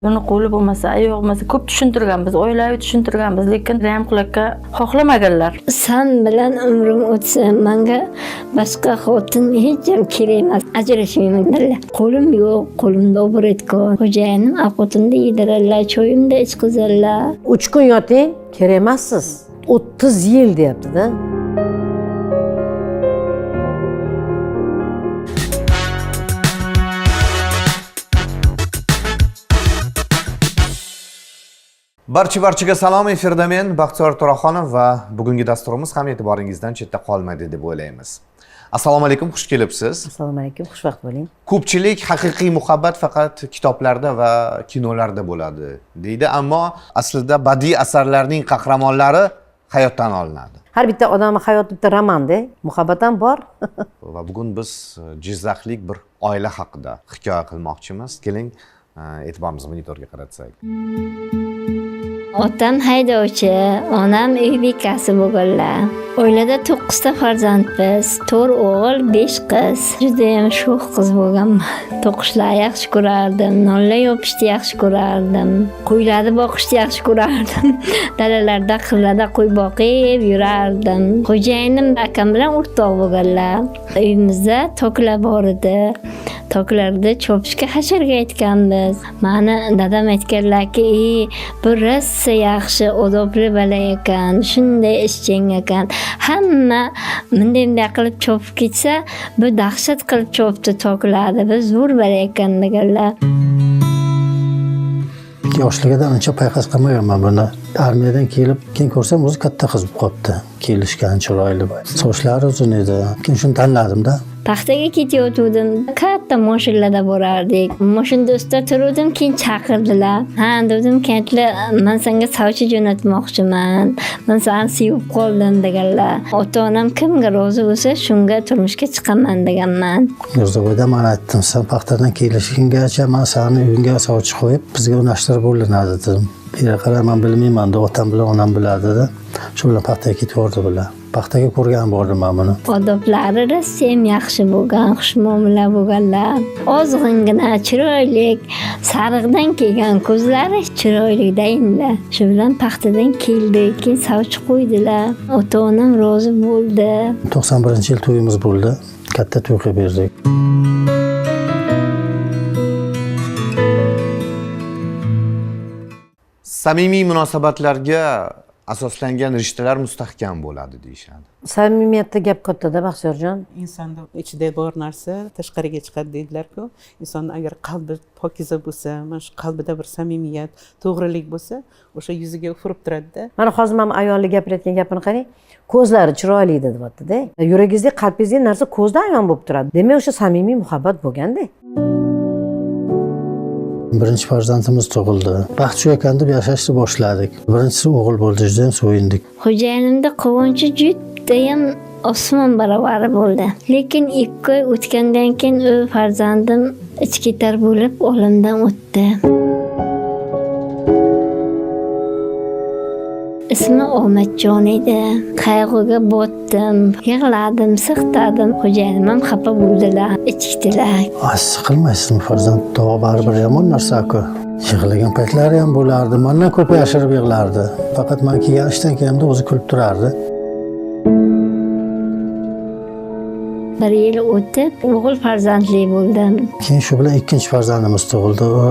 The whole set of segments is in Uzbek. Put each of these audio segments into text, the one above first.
Buni qo'li bo'lmasa, oyog'i bo'lmasa ko'p tushuntirganmiz, oilaviy tushuntirganmiz, lekin Rahimqul aka xohlamaganlar. San bilan umrim o'tsa, menga boshqa xotin hech ham kerak emas. Ajrashmayman dedilar. Qo'lim yo'q, qo'limda obretko. Xo'jayinim ovqatimni yediradilar, choyimni ichqizadilar. 3 kun yoting, kerak emassiz. 30 yil deyapti-da. Barcha-barchaga salom, efirda men Baxtiyor To'raxonov va bugungi dasturimiz ham e'tiboringizdan chetda qolmaydi deb o'ylaymiz. Assalomu alaykum, xush kelibsiz. Assalomu alaykum, xushvaqt bo'ling. Ko'pchilik haqiqiy muhabbat faqat kitoblarda va kinolarda bo'ladi deydi, ammo aslida badiiy asarlarning qahramonlari hayotdan olinadi. Har bitta odamning hayoti bitta romanda, muhabbat ham bor. Va bugun biz jizzaxlik bir oila haqida hikoya qilmoqchimiz. Keling, e'tiborimizni monitorga qaratsak. Otam haydovchi, onam uy bekasi bo'lganlar. Oilada 9 ta farzand biz, 4 o'g'il, 5 qiz. Judayam sho'x qiz bo'lganman. To'qishlarni yaxshi ko'rardim, nonlar yopishni yaxshi ko'rardim, qo'ylarni boqishni yaxshi ko'rardim. Dalalarda, qirlarda qo'y boqib yurardim. Xo'jayinim akam bilan o'rtoq bo'lganlar. Uyimizda toklar bor edi. Toklarda chopishga hasharga aytganmiz. Mani dadam aytganlarki, bu rosa yaxshi odobli bola ekan, shunday ishchan ekan. Hamma bunday qilib chopib ketsa, bu dahshat qilib chopdi toklarni, bu zo'r bola ekan deganlar. Yoshligidan uncha payqas qilmaganman buni. Armiyadan kelib, keyin ko'rsam o'zi katta qiz bo'lib qolibdi. Kelishgan chiroyli, sochlari uzun edi. Keyin shuni tanladim-da. Paxtaga ketayotgandim. Katta mashinalarda borardik. Mashinada ustida turuvdim, keyin chaqirdilar. Ha, dedim, kentli, men senga sovchi jo'natmoqchiman. Men seni sevib qoldim deganlar. Ota-onam kimga rozi bo'lsa, shunga turmushga chiqaman deganman. Mirzoboyda men aytdim, sen paxtadan kelishinggacha men seni uyingga sovchi qo'yib, bizga unashtirib bo'linadi dedim. Beri qarab, men bilmayman, otam bilan onam biladi dedi. Shu bilan paxtaga ketaverdi bular. Paxtaga ko'rgan bordim men buni. Odoblari rosayam yaxshi bo'lgan, xushmuomala bo'lganlar. Ozg'ingina, chiroyli, sariqdan kelgan ko'zlari chiroyli endi. Shu bilan paxtadan keldi, keyin sovchi qo'ydilar. Ota-onam rozi bo'ldi. 91-yil to'yimiz bo'ldi. Katta to'y qilib berdik. Samimiy munosabatlarga asoslangan rishtalar mustahkam bo'ladi deyishadi. Samimiyatda gap kattada, Baxtiyorjon. Insonda ichida bor narsa tashqariga chiqadi deydilar-ku. Inson agar qalbi pokiza bo'lsa, mana shu qalbida bir samimiyat, to'g'rilik bo'lsa, o'sha yuziga ufurib turadi-da. Mana hozir ham ayollik gapirayotgan gapini qarang, ko'zlari chiroyli deyapti-da. Yuragingizdagi, qalbingizdagi narsa ko'zda ayon bo'lib turadi. Demak, o'sha samimiy muhabbat bo'lganda. Birinchi farzandimiz tug'ildi. Baxt shu ekan deb yashashni boshladik. Birinchisi o'g'il bo'ldi, juda ham suyundik. Xo'jayinimda quvonchi judayam osmon barobar bo'ldi. Lekin 2 oy o'tgandan keyin u farzandim ichketar bo'lib olamdan o'tdi. Ismi Omadjon edi. Qayg'uga botdim, yig'ladim, siqtadim. Xo'jayinim ham xafa bo'ldilar, ichikdilar. Siqilmaysizmi farzand? Dog'i baribir yomon narsa-ku. Yig'lagan paytlari ham bo'lardi. Mendan ko'p yashirib yig'lardi. Faqat men kelgan ishdan kelganimda o'zi kulib turardi. 1 yil o'tib o'g'il farzandli bo'ldim. Keyin shu bilan ikkinchi farzandimiz tug'ildi. U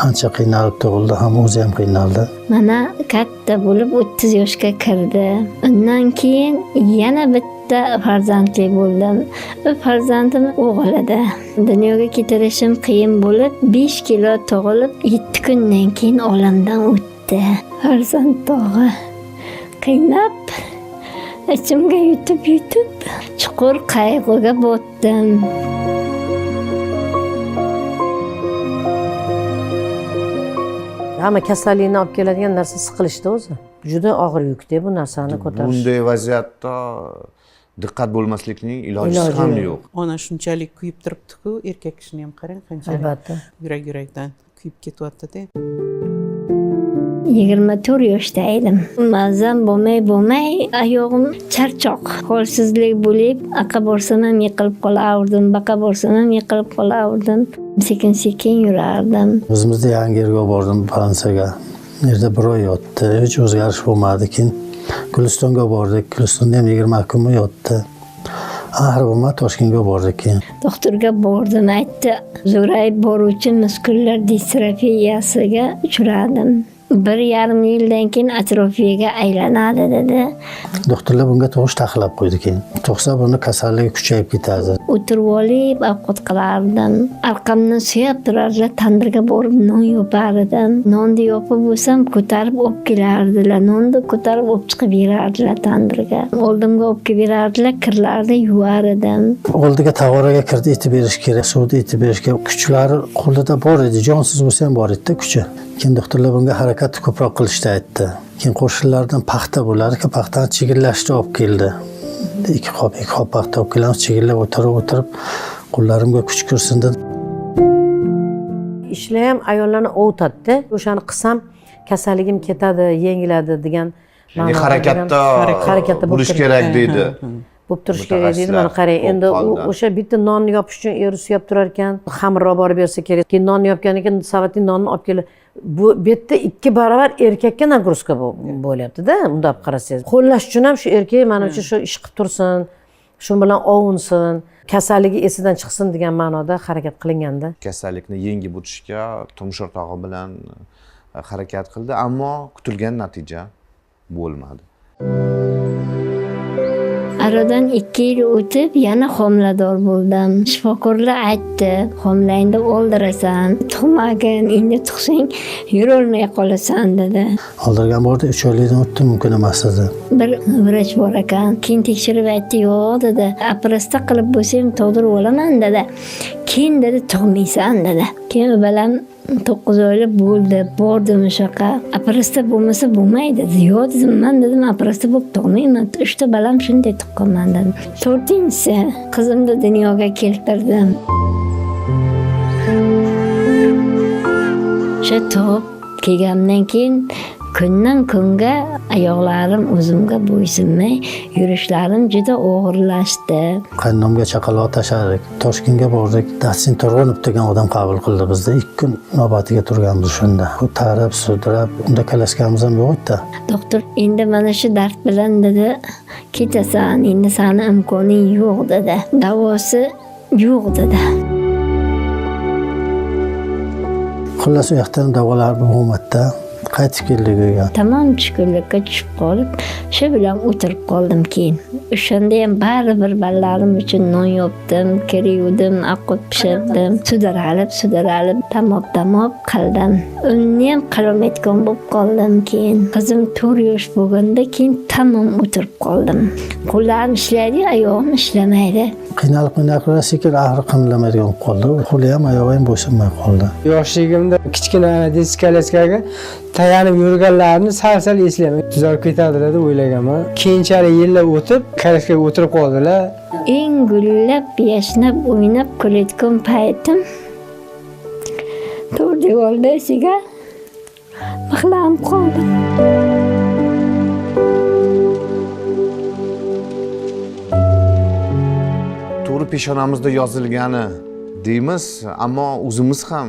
ancha qiynalib tug'ildi, ham o'zi ham qiynaldi. Mana katta bo'lib 30 yoshga kirdi. Undan keyin yana bitta farzandli bo'ldim. U farzandim o'g'il edi. Dunyoga keltirishim qiyin bo'lib, 5 kilo tug'ilib, 7 kundan keyin olamdan o'tdi. Farzand tog'i qiynab, ichimga yutib-yutib chuqur qayg'uga botdim. Hamma kasallikni olib keladigan narsa siqilishda o'zi. Juda og'ir yukda bu narsani ko'tarish. Bunday vaziyatda diqqat bo'lmaslikning ilojisi ham yo'q. Ona shunchalik kuyib turibdi-ku, erkak kishini ham qarang qanchalik. Albatta. Yurak-yurakdan kuyib ketyapti-da. 24 yoshda edim. Mazam bo'lmay oyog'im charchoq, holsizlik bo'lib, aqa borsam ham yiqilib qolardim, baqa borsam ham yiqilib qolardim. Sekin sekin yurardim. O'zimizda yangi yerga olib bordim Fransiyaga. U yerda bir oy yotdi, hech o'zgarish bo'lmadi. Keyin Gulistonga bordik. Gulistonda ham 20 kunmi yotdi. Axir bo'lmadi, Toshkentga bordik keyin. Doktorga bordim, aytdi, zo'rayib boruvchi muskullar distrofiyasiga uchradim. 1,5 yildan keyin atrofiyaga aylanadi dedi. Doktorlar bunga tug'ish taxlab qo'ydi keyin. Tug'sa buni kasalligi kuchayib ketadi. O'tirib olib ovqat qilardim. Arqamdan suyab turardilar, tandirga borib non yopar edim. Nonni yopib bo'lsam ko'tarib olib kelardilar. Nonni ko'tarib olib chiqib berardilar tandirga. Oldimga olib kelib berardilar, kirlarni yuvar edim. Oldiga tag'oraga kirdi, etib berish kerak, suvni etib berish kerak. Kuchlari qo'lida bor edi, jonsiz bo'lsa ham bor edi kuchi. Keyin doktorlar bunga harakatni ko'proq qilishni aytdi. Keyin qo'shnilardan paxta bo'lardi, paxtani chigillashni olib keldi. 2 qop, 2 qop paxta olib kelamiz, chigillab o'tirib qo'llarimga kuch kirsin dedi. Ishlar ham ayollarni ovutadi-da. O'shani qilsam kasalligim ketadi, yengiladi degan Ya'ni harakatda bo'lish kerak deydi. Bo'lib turish kerak deydi. Mana qarang, endi u o'sha bitta nonni yopish uchun eri suyab turar ekan, xamir olib borib bersa kerak. Keyin nonni yopgandan keyin savatli nonni olib kelib, bu yerda 2 barobar erkakka nagruzka bo'lyapti-da, bunday olib qarasangiz. Qo'llash uchun ham shu erkak manimcha shu ish qilib tursin, shu bilan ovunsin, kasalligi esidan chiqsin degan ma'noda harakat qilinganda. Kasallikni yengib o'tishga turmush o'rtog'i bilan harakat qildi, ammo kutilgan natija bo'lmadi. Aradan 2 yil o'tib yana homilador bo'ldim. Shifokorlar aytdi, homilangni o'ldirasan, tug'magin, endi tug'sang yurolmay qolasan dedi. Oldirgan bordi, 3 oylikdan o'tdi, mumkin emas dedi. Bir vrach bor ekan, keyin tekshirib aytdi, yo'q dedi. Operasiya qilib bo'lsam tug'dirib olaman dedi. Keyin dedi tug'maysan dedi. Keyin balam 9 oylik bo'ldi, bordim o'shaqa. Operasiya bo'lmasa bo'lmaydi dedi. Yo'q dedim, men dedim operasiya bo'lib tug'mayman. 3 ta balam shunday tuqqanman dedim. 4-inchisi qizimni dunyoga keltirdim. O'sha tug'ib kelgandan keyin kundan kunga oyoqlarim o'zimga bo'ysunmay, yurishlarim juda og'irlashdi. Qaynonomga chaqaloq tashladik. Toshkentga bordik. Dotsent Turg'unov degan odam qabul qildi bizni. 2 kun navbatiga turganmiz shunda. U tarib, sudrab, unda kalaskamiz ham yo'q edi. Doktor endi mana shu dard bilan dedi, ketasan, endi seni imkoning yo'q dedi. Davosi yo'q dedi. Xullas u yoqdan davolar bo'lmadi. Qaytib keldik uyga. Tamom tushkunlikka tushib qolib, shu bilan o'tirib qoldim keyin. O'shanda ham baribir bolalarim uchun non yopdim, kir yuvdim, ovqat pishirdim, sudralib, tamob qildim. Uni ham qilolmayotgan bo'lib qoldim keyin. Qizim 4 yosh bo'lganda keyin tamom o'tirib qoldim. Qo'llarim ishlaydi, oyog'im ishlamaydi. Qiynalib sekin axir qimlamaydigan bo'lib qoldi. Qo'li ham oyog'i ham bo'ysunmay qoldi. Yoshligimda kichkina diskalaskaga tayanib yurganlarini sal-sal eslayman. Tuzalib ketadilar deb o'ylaganman. Keyinchalik yillar o'tib, kalaskaga o'tirib qoldilar. Eng gullab, yashnab, o'ynab kulayotgan paytim to'rt devorda ichiga mixlanib qoldim. To'g'ri peshonamizda yozilgani deymiz, ammo o'zimiz ham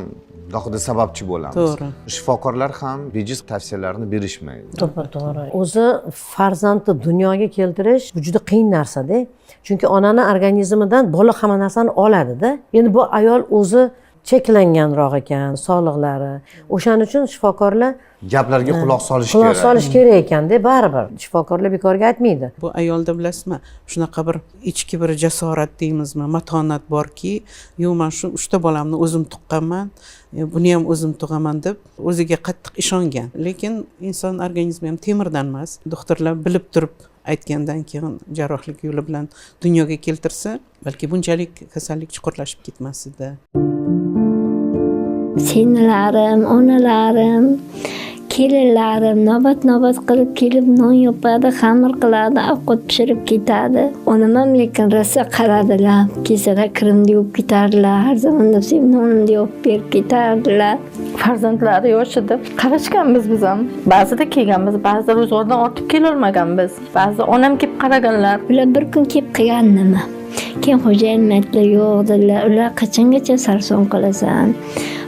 gohida sababchi bo'lamiz. To'g'ri. Shifokorlar ham bejiz tavsiyalarni berishmaydi. To'g'ri. O'zi farzandni dunyoga keltirish bu juda qiyin narsa-da. Chunki onani organizmidan bola hamma narsani oladi-da. Endi bu ayol o'zi cheklanganroq ekan, sog'liqlari. O'shaning uchun shifokorlar gaplarga quloq solish kerak. Quloq solish kerak ekanda, baribir. Shifokorlar bekorga aytmaydi. Bu ayolda bilasizmi, shunaqa bir ichki bir jasorat deymizmi, matonat borki, yo'q men shu 3 ta bolamni o'zim tuqqanman, buni ham o'zim tug'aman deb o'ziga qattiq ishongan. Lekin inson organizmi ham temirdan emas. Doktorlar bilib turib aytgandan keyin jarrohlik yo'li bilan dunyoga keltirsa, balki bunchalik kasallik chuqurlashib ketmas edi. Singillarim, onalarim, kelinlarim navbat-navbat qilib kelib non yopadi, xamir qiladi, ovqat pishirib ketadi. Onam ham lekin rosa qaradilar. Kelsalar kirimni yuvib ketardilar, har zamon deb nonimni yopib berib ketardilar. Farzandlari yosh edi. Qarashganmiz biz ham. Ba'zida kelganmiz, ba'zida ro'zg'ordan ortib kelolmaganmiz. Ba'zida onam kelib qaraganlar. Ular bir kun kelib qilgan nima? Keyin xo'jayinim aytdilar, yo'q dedilar, ular qachongacha sarson qilasan?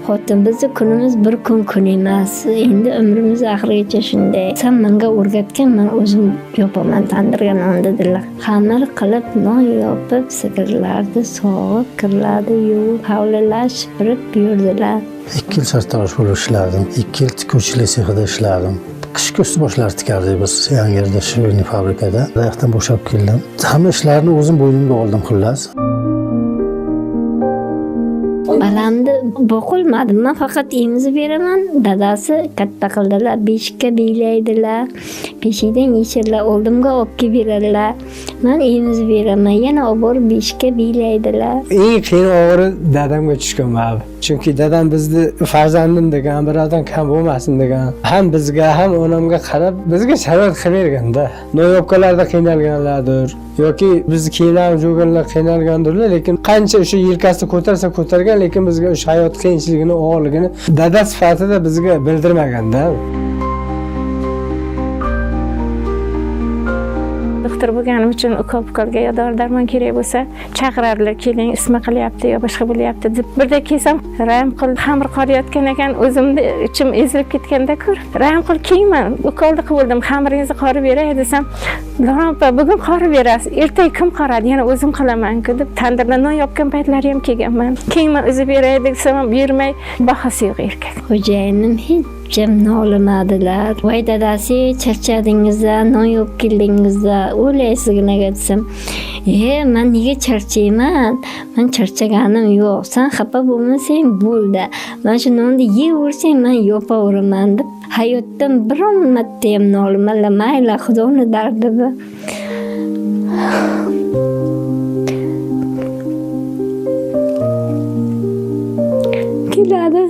Xotin, bizni kunimiz bir kun kun emas. Endi umrimiz oxirigacha shunday. Sen menga o'rgatgan, men o'zim yopaman tandirga non dedilar. Xamir qilib non yopib, sigirlarni sog'ib, kirlarni yuvib, hovlilar shipirib yurdilar. 2 yil sartarosh bo'lib ishladim. 2 yil tikuvchilik sexida ishladim. Qishki ust boshlar tikardik biz Yangiyerda швейный fabrikada. Dayoqdan bo'shab keldim. Hamma ishlarni o'zim bo'ynimga oldim xullas. Balamni boqolmadim. Men faqat emizib beraman. Dadasi katta qildilar, beshikka beylaydilar. Beshikdan yechirlar, oldimga olib kelib beradilar. Men emizib beraman, yana olib borib beshikka beylaydilar. Eng qiyin og'iri dadamga tushgan baribir. Chunki dadam bizni farzandim degan, birovdan kam bo'lmasin degan. Ham bizga, ham onamga qarab bizga sharoit qilib berganda. Noyobkalarda qiynalganlardir yoki bizni kiyimlarimiz yuvganlar qiynalgandirlar, lekin qancha o'sha yelkasini ko'tarsa ko'targan, lekin bizga o'sha hayot qiyinchiligini, og'irligini dada sifatida bizga bildirmaganda. Doktor bo'lganim uchun ukol-pukolga yo dori-darmon kerak bo'lsa chaqirardilar, keling isma qilyapti yo boshqa bo'lyapti deb. Birda kelsam Rahim qil xamir qorayotgan ekan, o'zimni ichim ezilib ketganda ko'r. Rahim qil kiyman, ukolni qilib bo'ldim, xamiringizni qorib beray desam, Lola opa bugun qorib berasiz, ertaga kim qoradi, yana o'zim qilaman-ku deb tandirda non yopgan paytlari ham kelganman. Kiyman o'zi beray desam ham bermay, bahosi yo'q erkak. Xo'jayinim hech jim nolimadilar. Voy dadasi, charchadingizda, non yeb keldingizda, o'laysizginaga desam, men nega charchayman? Men charchaganim yo'q. Sen xafa bo'lmasang bo'ldi. Men shu nonni yeyaversang, men yopaveraman deb hayotdan biron marta ham nolimadilar. Mayli, Xudoni dardi bu. Keladi.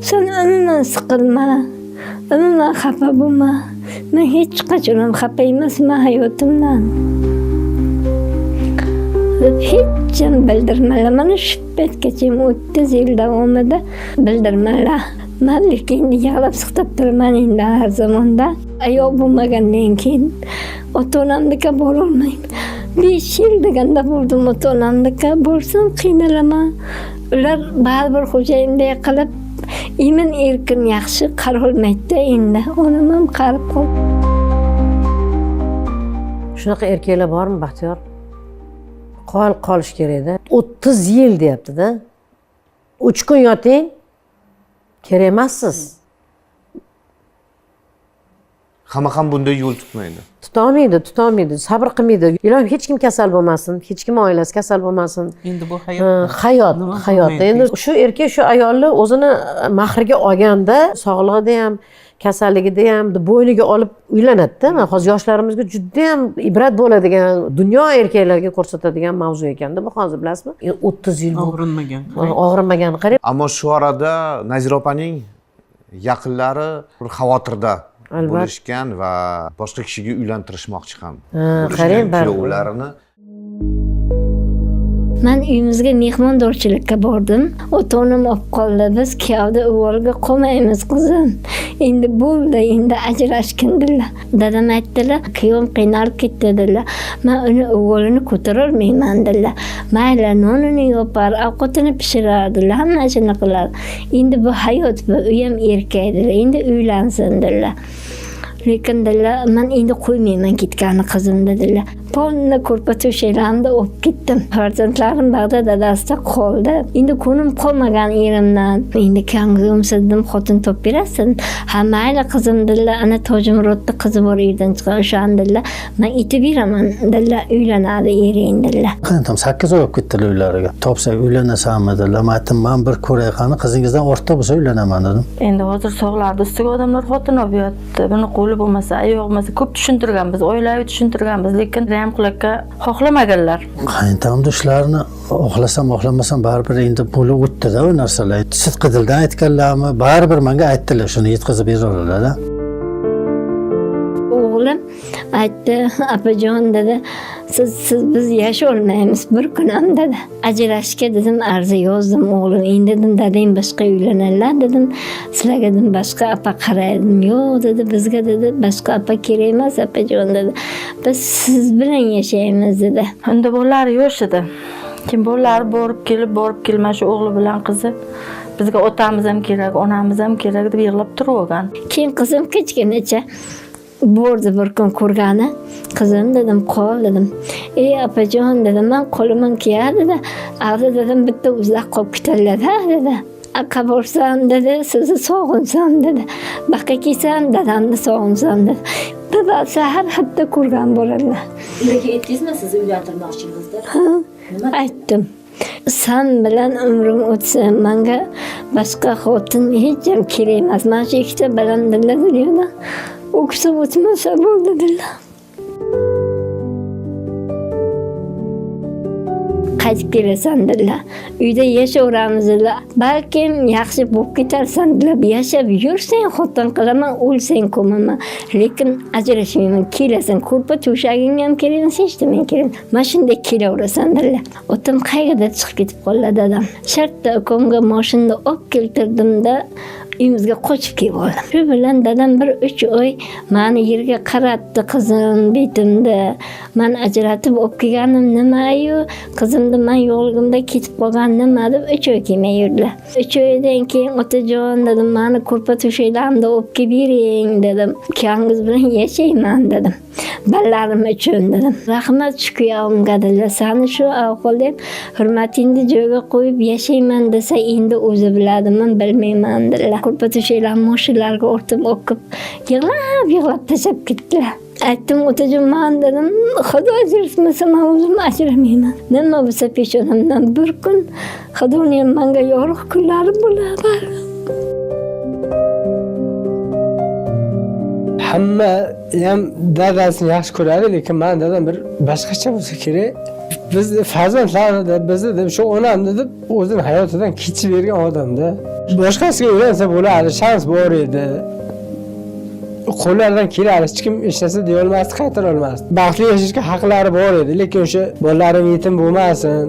Sen umuman siqilma, umuman xafa bo'lma. Men hech qachon ham xafa emasman hayotimdan. Deb hech ham bildirmalar. Mana shu paytgacha 30 yil davomida bildirmalar. Men lekin endi yig'lab siqtab turaman endi har zamonda. Ayol bo'lmagandan keyin ota-onamnika borolmayman. 5 yil deganda bordim ota-onamnika, borsam qiynalaman. Ular baribir xo'jayinday qilib emin erkin yaxshi qarolmaydi endi. Onam ham qarib qoldi. Shunaqa erkaklar bormi Baxtiyor? Qol qolish kerakda. 30 yil deyapti-da. 3 kun yoting, kerak emassiz. Hamma ham bunday yo'l tutmaydi. Tutolmaydi, sabr qilmaydi. Ilohim hech kim kasal bo'lmasin, hech kim oilasi kasal bo'lmasin. Endi bu hayot. Hayot. Endi shu erkak shu ayolni o'zini mahriga olganda, sog'lig'ida ham, kasalligida ham bo'yniga olib uylanadi-da. Mana hozir yoshlarimizga juda ham ibrat bo'ladigan, dunyo erkaklarga ko'rsatadigan mavzu ekanda bu hozir, bilasizmi? 30 yil og'rinmagan. Og'rinmagan, qarang. Ammo shu orada Nazira opaning yaqinlari bir xavotirda bo'lishgan va boshqa kishiga uylantirishmoqchi ham. Qarang, kuyovlarini. Men uyimizga mehmondorchilikka bordim. Ota-onam olib qoldi. Biz kuyovni uvoliga qolmaymiz qizim. Endi bo'ldi, endi ajrashgin dedilar. Dadam aytdilar, kuyovim qiynalib ketdi dedilar. Men uni uvolini ko'tarolmayman dedilar. Mayli, nonini yopar, ovqatini pishirar dedilar, hammasini qilar. Endi bu hayot, bu u ham erkak dedilar. Endi uylansin dedilar. Lekin dedilar, men endi qo'ymayman ketgani qizim dedilar. Polni ko'rpa to'shaklarimni olib ketdim. Farzandlarim bag'da dadasida qoldi. Endi ko'nim qolmagan erimdan. Endi kang'imsiz dedim, xotin topib berasan. Ha mayli qizim dedilar, ana Tojimurodni qizi bor yerdan chiqqan o'shan dedilar. Men etib beraman dedilar, uylanadi ering dedilar. Qaynotam 8 oy olib ketdilar uylariga. Topsak uylanasanmi dedilar. Men aytdim, men bir ko'ray qani, qizingizdan ortiq bo'lsa uylanaman dedim. Endi hozir sog'larni ustiga odamlar xotin olib yotdi. Buni qo'li bo'lmasa, oyog'i bo'lmasa ko'p tushuntirganmiz, oilaviy tushuntirganmiz, lekin Rahim qulaqqa xohlamaganlar. Qaynotamni ishlarini xohlasam, xohlamasam baribir endi bo'lib o'tdi-da u narsalar. Sidqi dildan aytganlarmi, baribir menga aytdilar, shuni yetkazib beradilar-da. O'g'lim aytdi, opajon dedi, siz biz yasholmaymiz bir kun ham dedi. Ajrashga dedim, arza yozdim o'g'lim. Endi dedim, dadang boshqa uylanadilar dedim. Sizlarga dedim, boshqa opa qaraydim. Yo'q dedi, bizga dedi, boshqa opa kerak emas opajon dedi. Biz siz bilan yashaymiz dedi. Unda bolalari yosh edi. Keyin bolalari borib kelib, borib kelib, mana shu o'g'li bilan qizi bizga otamiz ham kerak, onamiz ham kerak deb yig'lab turib olgan. Keyin qizim kichkinacha bordi bir kun ko'rgani. Qizim dedim, qol dedim. Ey opajon dedim, men qo'limim kiyar dedi. Ag'zi dedim, bitta uzlaq qolib ketadilar dedi. Aqqa borsam dedi, sizni sog'insam dedi. Baqa kelsam dadamni sog'insam dedi. Dadasi har hafta ko'rgan bo'ladilar. Ularga aytdingizmi sizni uylantirmoqchimiz deb? Ha, aytdim. Sen bilan umrim o'tsa, menga boshqa xotin hech ham kerak emas. Mana shu ikkita bolam dedilar dunyoda. O'ksib o'tmasa bo'ldi dedilar. Qaytib kelasan dedilar. Uyda yashayveramiz dedilar. Balkim yaxshi bo'lib ketarsan dedilar. Yashab yursang xotin qilaman, o'lsang ko'maman. Lekin ajrashmayman, kelasan, ko'rpa to'shaging ham kerak emas, hech nima kerak emas. Mana shunday kelaverasan dedilar. Otam qayerga chiqib ketib qoldi dadam. Shartta ukamga mashinada olib keltirdimda uyimizga qochib kelib oldim. Shu bilan dadam bir 3 oy meni yerga qaratdi, qizim betimda. Men ajratib olib kelganim nima-yu, qizimni men yo'qligimda ketib qolgan nima deb 3 oy kelmay yurdilar. 3 oydan keyin otajon dedim, meni ko'rpa to'shaklarimni olib kelib bering dedim. Ukangiz bilan yashayman dedim. Bolalarim uchun dedim. Rahmat shu kuyovimga dedilar. Seni shu ahvolda ham hurmatingni joyga qo'yib yashayman desa, endi o'zi biladi, men bilmayman dedilar. Ko'rpa to'shaklarni mashinalarga ortib o'qib, yig'lab yig'lab tashlab ketdilar. Aytdim, otajon man dedim, Xudo ajratmasa men o'zim ajramayman. Nima bo'lsa peshonamdan bir kun Xudoning menga yorug' kunlari bo'ladi. Hamma ham dadasini yaxshi ko'radi, lekin men dadam bir boshqacha bo'lsa kerak. Biz farzandlarni deb, bizni deb, shu onamni deb o'zini hayotidan kechib bergan odamda. Boshqasiga uylansa bo'lardi, shans bor edi. Qo'llaridan kelardi, hech kim hech narsa deya olmasdi, qaytara olmasdi. Baxtli yashashga haqlari bor edi, lekin o'sha bolalarim yetim bo'lmasin,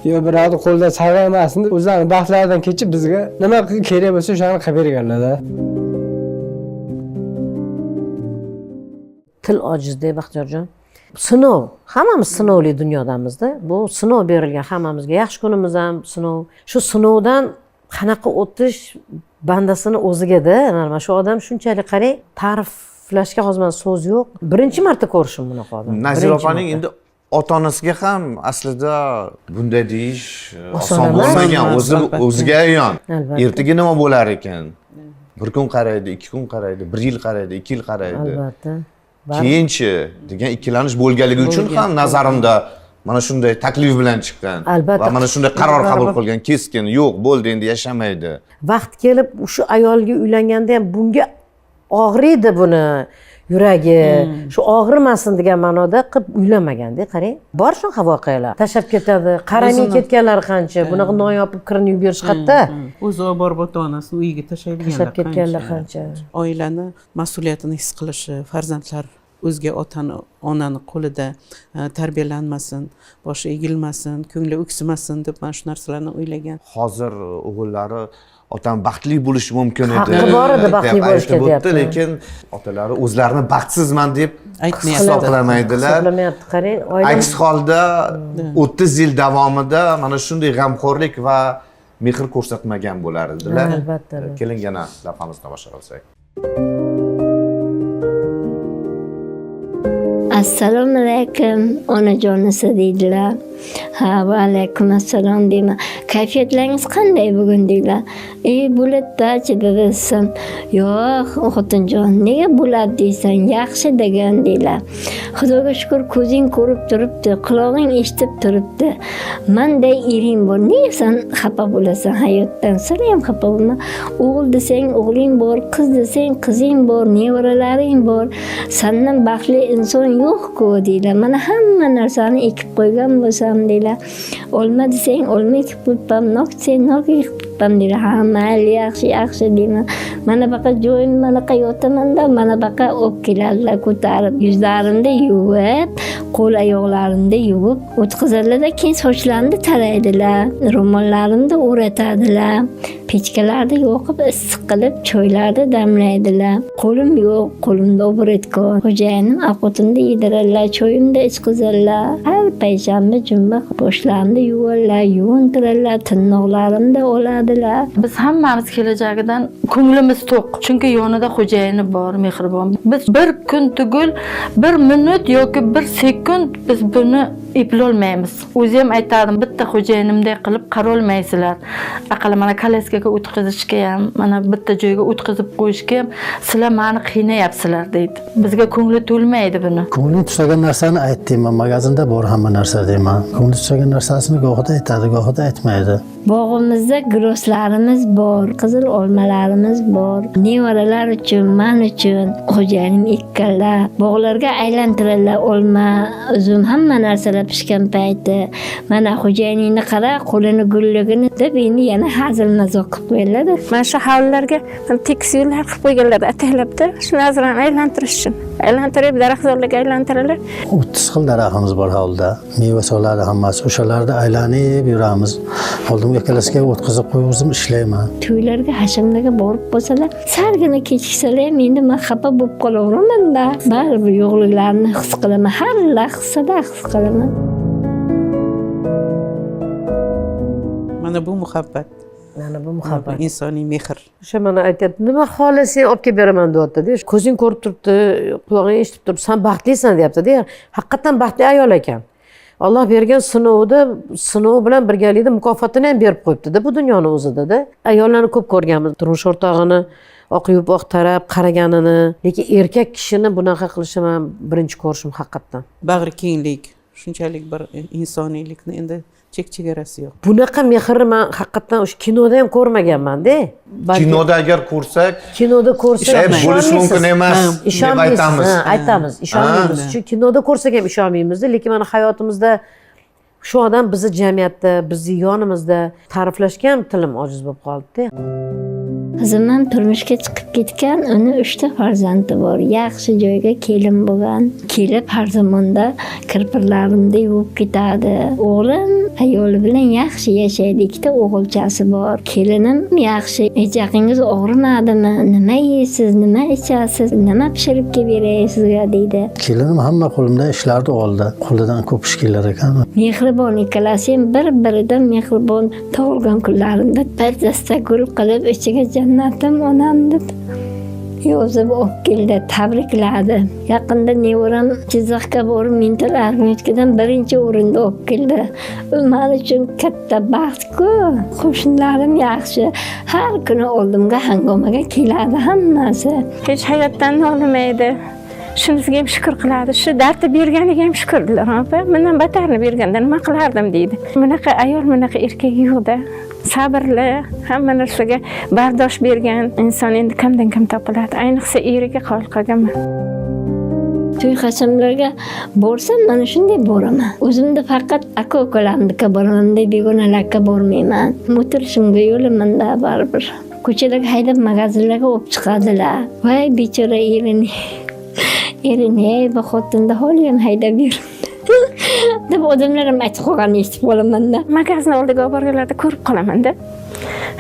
yo birovni qo'lida sarg'aymasin deb o'zlarini baxtlaridan kechib bizga nima kerak bo'lsa o'shani qilib berganlar-da. Til ojizda Baxtiyorjon. Sinov, hammamiz sinovli dunyodamizda. Bu sinov berilgan hammamizga. Yaxshi kunimiz ham sinov. Shu sinovdan qanaqa o'tish bandasini o'zigada. Mana shu odam shunchalik qarang, ta'riflashga hozir mana so'z yo'q. Birinchi marta ko'rishim bunaqa odam. Nazira opaning endi ota-onasiga ham aslida bunday deyish oson bo'lmagan, o'ziga ayon. Ertaga nima bo'lar ekan? Bir kun qaraydi, 2 kun qaraydi, 1 yil qaraydi, 2 yil qaraydi. Albatta. Keyinchi degan ikkilanish bo'lganligi uchun ham nazarimda mana shunday taklif bilan chiqqan va mana shunday qaror qabul qilgan, keskin, yo'q, bo'ldi, endi yashamaydi. Vaqt kelib shu ayolga uylanganda ham bunga og'riydi buni yuragi, shu og'rimasin degan ma'noda qilib uylanmaganda, qarang, bor shunaqa voqealar. Tashlab ketadi, qaramay ketganlar qancha, bunaqa non yopib kirini yuvib berish qayerda? O'zi olib borib ota-onasini uyiga tashlaydiganlar tashlab ketganlar qancha. Oilani mas'uliyatini his qilishi, farzandlar o'zga otani, onani qo'lida tarbiyalanmasin, boshi egilmasin, ko'ngli o'ksimasin deb mana shu narsalarni o'ylagan. Hozir o'g'illari otam baxtli bo'lishi mumkin edi. Haqqi bor edi baxtli bo'lishga deyapti. Lekin otalari o'zlarini baxtsizman deb hisoblamaydilar. Hisoblamayapti, qarang, oila aks holda 30 yil davomida mana shunday g'amxo'rlik va mehr ko'rsatmagan bo'lar edilar. Albatta. Keling yana lavhamizni tomosha qilsak. Assalomu alaykum, onajonisi deydilar. Ha, va alaykum assalom deyman. Kayfiyatlaringiz qanday bugun deydilar. Bo'ladi-da, desam, yo'q, xotinjon, nega bo'ladi deysan, yaxshi degan deydilar. Xudoga shukur, ko'zing ko'rib turibdi, qulog'ing eshitib turibdi. Manday ering bor, nega sen xafa bo'lasan hayotdan? Sen ham xafa bo'lma. O'g'il desang, o'g'ling bor, qiz desang, qizing bor, nevaralaring bor. Sendan baxtli inson yo'q-ku deydilar. Mana hamma narsani ekib qo'ygan bo'lsam deydilar. Olma desang, olma ekib qo'yibman, nok desang, nok ekib qo'yibman deydilar. Ha, mayli, yaxshi, yaxshi deyman. Mana baqa joyim, mana baqa yotaman-da, mana baqa olib keladilar ko'tarib, yuzlarimni yuvib, Qo'l oyoqlarimni yuvib o'tkazadilar, keyin sochlarimni taraydilar, ro'mollarimni o'ratadilar, pechkalarni yoqib issiq qilib choylarni damlaydilar. Qo'lim yo'q, qo'limda obretko. Xo'jayinim ovqatimni yediradilar, choyimni ichqizadilar. Har payshanba, juma boshlarimni yuvadilar, yuvintiradilar, tirnoqlarimni oladilar. Biz hammamiz kelajagidan ko'nglimiz to'q, chunki yonida xo'jayini bor, mehribon. Biz bir kun tugul, bir minut yoki bir sekund biz buni eplolmaymiz. O'zi ham aytardim, bitta xo'jayinimday qilib qarolmaysizlar. Aqalli mana kolyaskaga o'tkazishga ham, mana bitta joyga o'tkazib qo'yishga ham sizlar meni qiynayapsizlar deydi. Bizga ko'ngli to'lmaydi buni. Ko'ngling tusagan narsani ayt deyman, magazinda bor hamma narsa deyman. Ko'ngli tusagan narsasini gohida aytadi, gohida aytmaydi. Bog'imizda giroslarimiz bor, qizil olmalarimiz bor. Nevaralar uchun, men uchun xo'jayinim ekkanlar. Bog'larga aylantiradilar olma, uzum, hamma narsalar pishgan payti. Mana xo'jayiningni qara, qo'lini gulligini deb endi yana hazil mazoq qilib qo'yadilar. Mana shu hovlilarga tekis yo'llar qilib qo'yganlar ataylabda, shuni azran aylantirish uchun. Aylantirib daraxtzorlarga aylantiradilar. 30 xil daraxtimiz bor hovlida. Meva soladi hammasi. O'shalarda aylanib yuramiz. Oldimga kolyaskaga o'tkazib qo'yib o'zim ishlayman. To'ylarga, hashamlarga borib bo'lsalar, salgina kechiksalar ham endi men xafa bo'lib qolaveraman-da. Baribir yo'qliklarini his qilaman, har lahzada his qilaman. Mana bu muhabbat. Mana bu muhabbat. Insoniy mehr. O'sha mana aytyapti, nima xohlasang olib kelib beraman deyapti-da. Ko'zing ko'rib turibdi, qulog'ing eshitib turibdi, sen baxtlisan deyapti-da. Haqiqatan baxtli ayol ekan. Alloh bergan sinovda, sinov bilan birgalikda mukofotini ham berib qo'yibdi-da bu dunyoni o'zida-da. Ayollarni ko'p ko'rganmiz, turmush o'rtog'ini oq yuvib, oq tarab qaraganini, lekin erkak kishini bunaqa qilishini men birinchi ko'rishim haqiqatdan. Bag'ri kenglik, shunchalik bir insoniylikni endi chek-chegarasi yo'q. Bunaqa mehrni men haqiqatdan o'sha kinoda ham ko'rmaganman-da. Kinoda agar ko'rsak, kinoda ko'rsak bo'lishi mumkin emas deb aytamiz. Aytamiz, ishonmaymiz. Chunki kinoda ko'rsak ham ishonmaymiz, lekin mana hayotimizda shu odam bizni jamiyatda, bizni yonimizda ta'riflashga ham tilim ojiz bo'lib qoldi-da. Qizim ham turmushga chiqib ketgan, uni 3 ta farzandi bor. Yaxshi joyga kelin bo'lgan. Kelib har zamonda kirpirlarimni yuvib ketadi. O'g'lim ayoli bilan yaxshi yashaydi, 2 ta o'g'ilchasi bor. Kelinim yaxshi. Echaqingiz og'rimadimi? Nima yeysiz, nima ichasiz, nima pishirib kelib beray sizga deydi. Kelinim hamma qo'limda ishlarni oldi. Qo'lidan ko'p ish kelar ekan. Mehribon ikkalasi ham bir-biridan mehribon. Tug'ilgan kunlarimda bir dasta gul qilib ichiga jannatim onam deb yozib olib keldi, tabrikladi. Yaqinda nevaram Jizzaxga borib mental arifmetikadan 1-chi o'rinda olib keldi. U men uchun katta baxt-ku. Qo'shnilarim yaxshi. Har kuni oldimga hangomaga keladi hammasi. Hech hayotdan nolimaydi. Shunisiga ham shukr qiladi. Shu dardi berganiga ham shukr dilar, opa. Bundan batarini berganda nima qilardim deydi. Bunaqa ayol, bunaqa erkak yo'q-da. Sabrli, hamma narsaga bardosh bergan inson endi kamdan kam topiladi. Ayniqsa eriga qoyil qolganman. To'y hashamlarga borsam mana shunday boraman. O'zimda faqat aka-ukalarniki boraman, begonalarga bormayman. O'tirishimga yo'limanda baribir. Ko'chalarga haydab magazinlarga olib chiqadilar. Voy bechora erini. Erini bu xotinda holi ham haydab yuribdi deb odamlar ham aytib qo'yganini eshitib qolaman-da. Magazin oldiga olib borganlarda ko'rib qolaman-da.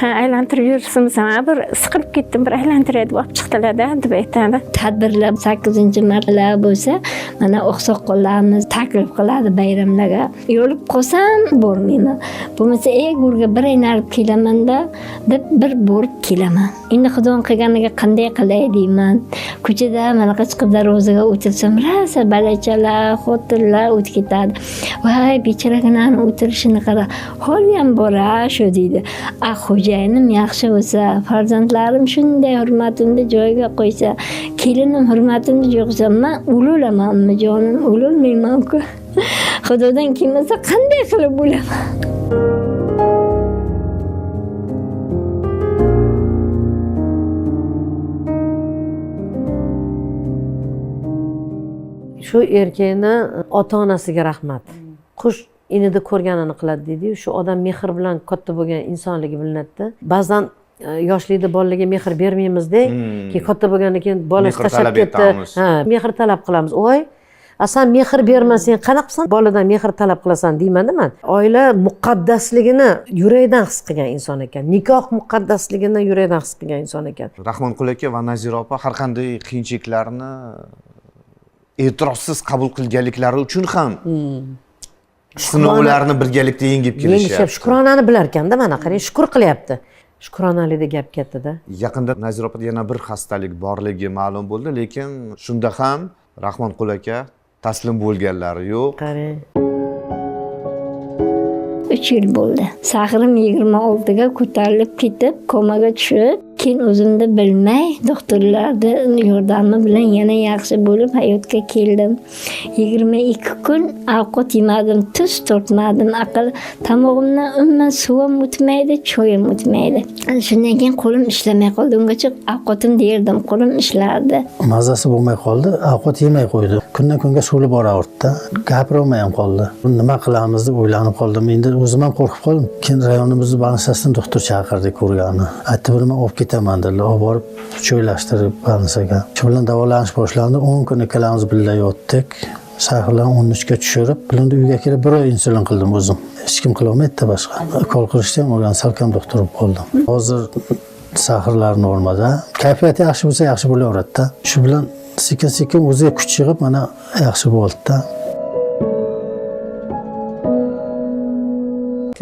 Ha, aylantirib yursinmiz, ha, bir siqilib ketdim, bir aylantiray deb olib chiqdilar-da, deb aytadi. Tadbirlar 8-martlar bo'lsa, mana oqsoqollarimiz taklif qiladi bayramlarga. Yo'lib qolsam bormayman. Bo'lmasa, go'rga bir aylanib kelaman-da, deb bir borib kelaman. Endi Xudoning qilganiga qanday qilay deyman. Ko'chada manaqa chiqib darvozaga o'tirsam, rosa balachalar, xotinlar o'tib ketadi. Voy, becharaginani o'tirishini qara, holi ham bor shu deydi. Ah, xo'jayinim yaxshi bo'lsa, farzandlarim shunday hurmatimni joyiga qo'ysa, kelinim hurmatimni joyiga qo'ysa, men o'lamanmi jonim, o'lolmayman-ku. Xudodan kelmasa qanday qilib o'laman? Shu erkakni ota-onasiga rahmat. Qush inida ko'rganini qiladi deydi-yu, shu odam mehr bilan katta bo'lgan insonligi bilinadi-da. Ba'zan yoshlikda bolalarga mehr bermaymiz-da, keyin katta bo'lgandan keyin bola tashlab ketdi. Ha, mehr talab qilamiz. Voy, A san mehr bermasang, qanaqa qilsan boladan mehr talab qilasan deymanda man. Oila muqaddasligini yurakdan his qilgan inson ekan, nikoh muqaddasligini yurakdan his qilgan inson ekan. Rahmonqul aka va Nazira opa har qanday qiyinchiliklarni e'tirozsiz qabul qilganliklari uchun ham sinovlarni birgalikda yengib kelishyapti. Shukronani bilar ekanda, mana qarang, shukur qilyapti. Shukronalikda gap ketdi-da. Yaqinda Nazira opada yana bir xastalik borligi ma'lum bo'ldi, lekin shunda ham Rahmonqul aka taslim bo'lganlari yo'q. Qarang. 3 yil bo'ldi. Saxrim 26 ga ko'tarilib ketib, komaga tushib, keyin o'zimni bilmay doktorlarning yordami bilan yana yaxshi bo'lib hayotga keldim. 22 kun ovqat yemadim, tuz tortmadim, aql tomog'imdan umuman suv ham o'tmaydi, choy ham o'tmaydi. Shundan keyin qo'lim ishlamay qoldi. Ungacha ovqatimni yerdim, qo'lim ishlardi. Mazasi bo'lmay qoldi, ovqat yemay qo'ydi. Kundan kunga so'lib boraverdi-da, gapirolmay ham qoldi. Nima qilamiz deb o'ylanib qoldim. Endi o'zim ham qo'rqib qoldim. Keyin rayonimizni больницasidan doktor chaqirdik ko'rgani. Aytdi, buni men olib ketaman dedilar. Olib borib cho'ylashtirib больницаga. Shu bilan davolanish boshlandi. 10 kun ikkalamiz birga yotdik. Saxarlarni 13 ga tushirib, endi uyga kelib bir oy insulin qildim o'zim. Hech kim qila olmaydi boshqa. Ukol qilishda ham o'rganib salkam doktor bo'lib qoldim. Hozir saxarlar normada. Kayfiyati yaxshi bo'lsa yaxshi bo'laveradi-da. Shu bilan sekin-sekin o'ziga kuch yig'ib mana yaxshi bo'ldi-da.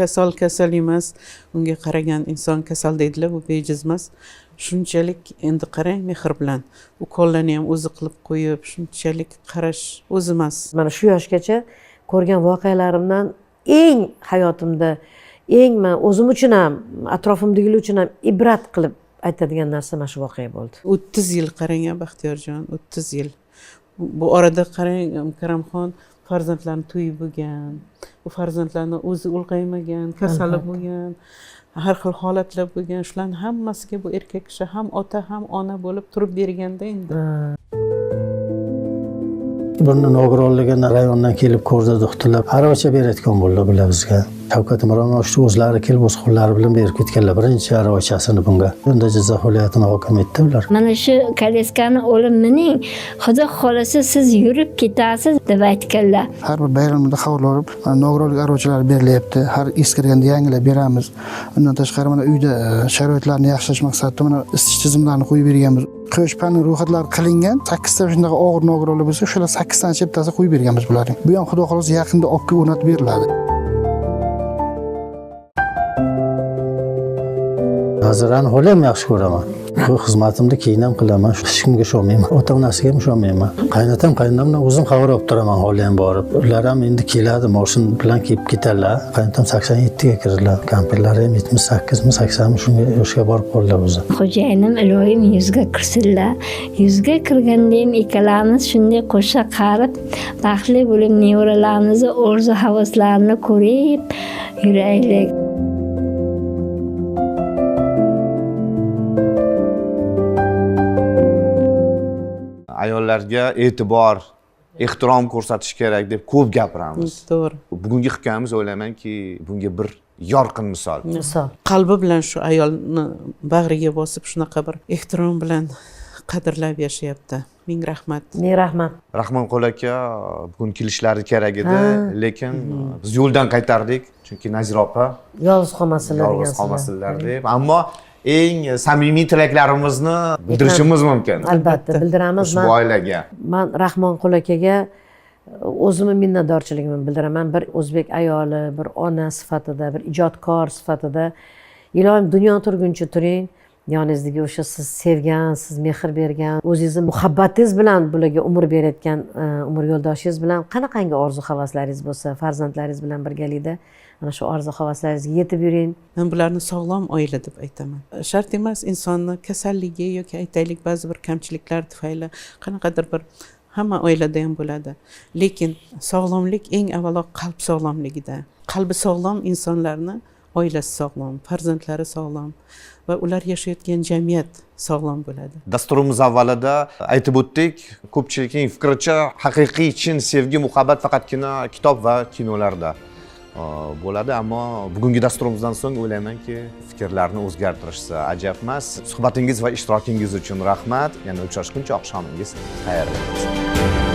Kasal kasal emas, unga qaragan inson kasal deydilar, bu bejiz emas. Shunchalik endi qarang, mehr bilan ukollarni ham o'zi qilib qo'yib, shunchalik qarash o'zi emas. Mana shu yoshgacha ko'rgan voqealarimdan eng hayotimda eng men o'zim uchun ham, atrofimdagilar uchun ham ibrat qilib aytadigan narsa mana shu voqea bo'ldi. 30 yil qarang, Baxtiyorjon, 30 yil. Bu orada qarang, Mukarramxon farzandlarni to'yi bo'lgan, u farzandlarni o'zi ulg'aymagan, kasali bo'lgan, har xil holatlar bo'lgan. Shularning hammasiga bu erkak kishi ham ota ham ona bo'lib turib berganda endi. Buni nogironligini rayondan kelib ko'rdi doktorlar. Aravacha berayotgan bo'ldi bular bizga. Shavkat Miromonovich o'zlari kelib o'z qo'llari bilan berib ketganlar birinchi aravachasini bunga. Unda Jizzax viloyatini hokim etdi ular. Mana shu koleskani olib mining, Xudo xolasa siz yurib ketasiz deb aytganlar. Har bir bayramda xabar olib, nogironlik aravachalari berilyapti. Har eskirganda yangilab beramiz. Undan tashqari mana uyda sharoitlarni yaxshilash maqsadida mana isitish tizimlarini qo'yib berganmiz. Quyosh panel ro'yxatlari qilingan 8 ta shunaqa og'ir nogironlar bo'lsa, o'shalar 8 tani bittasi qo'yib berganmiz bularning. Bu ham Xudo xolasa yaqinda olib kelib o'rnatib beriladi. Nazirani hali ham yaxshi ko'raman. Bu xizmatimni keyin ham qilaman. Hech kimga ishonmayman. Ota-onasiga ham ishonmayman. Qaynotam, qaynonamdan o'zim xabar olib turaman hali ham borib. Ular ham endi keladi, moshin bilan kelib ketadilar. Qaynotam 87 ga kirdilar. Kampirlari ham 78 mi, 80 mi shunga yoshga borib qoldilar o'zi. Xo'jayinim iloyim 100 ga kirsinlar. 100 ga kirganda ham ikkalamiz shunday qo'sha qarib, baxtli bo'lib nevaralarimizni orzu havaslarini ko'rib yuraylik. Ayollarga e'tibor, ehtirom ko'rsatish kerak deb ko'p gapiramiz. To'g'ri. Bugungi hikoyamiz o'ylaymanki, bunga bir yorqin misol. Misol. Qalbi bilan shu ayolni bag'riga bosib, shunaqa bir ehtirom bilan qadrlab yashayapti. Ming rahmat. Ming rahmat. Rahmonqul aka bugun kelishlari kerak edi, lekin biz yo'ldan qaytardik, chunki Nazira opa yolg'iz qolmasinlar degan. Yolg'iz qolmasinlar deb, ammo eng samimiy tilaklarimizni bildirishimiz mumkin. Albatta, bildiramiz. Ushbu oilaga. Men Rahmonqul akaga o'zimni minnatdorchiligimni bildiraman. Bir o'zbek ayoli, bir ona sifatida, bir ijodkor sifatida iloyim dunyo turguncha turing. Yoningizdagi o'sha siz sevgan, siz mehr bergan, o'zingizni muhabbatingiz bilan bularga umr berayotgan umr yo'ldoshingiz bilan qanaqangi orzu havaslaringiz bo'lsa, farzandlaringiz bilan birgalikda mana shu orzu havaslaringizga yetib yuring. Men bularni sog'lom oila deb aytaman. Shart emas insonni kasalligi yoki aytaylik ba'zi bir kamchiliklar tufayli qanaqadir bir hamma oilada ham bo'ladi. Lekin sog'lomlik eng avvalo qalb sog'lomligida. Qalbi sog'lom insonlarni oilasi sog'lom, farzandlari sog'lom va ular yashayotgan jamiyat sog'lom bo'ladi. Dasturimiz avvalida aytib o'tdik, ko'pchilikning fikricha haqiqiy chin sevgi, muhabbat faqatgina kitob va kinolarda bo'ladi, ammo bugungi dasturimizdan so'ng o'ylaymanki, fikrlarni o'zgartirishsa ajab emas. Suhbatingiz va ishtirokingiz uchun rahmat. Yana uchrashguncha oqshomingiz xayrli bo'lsin.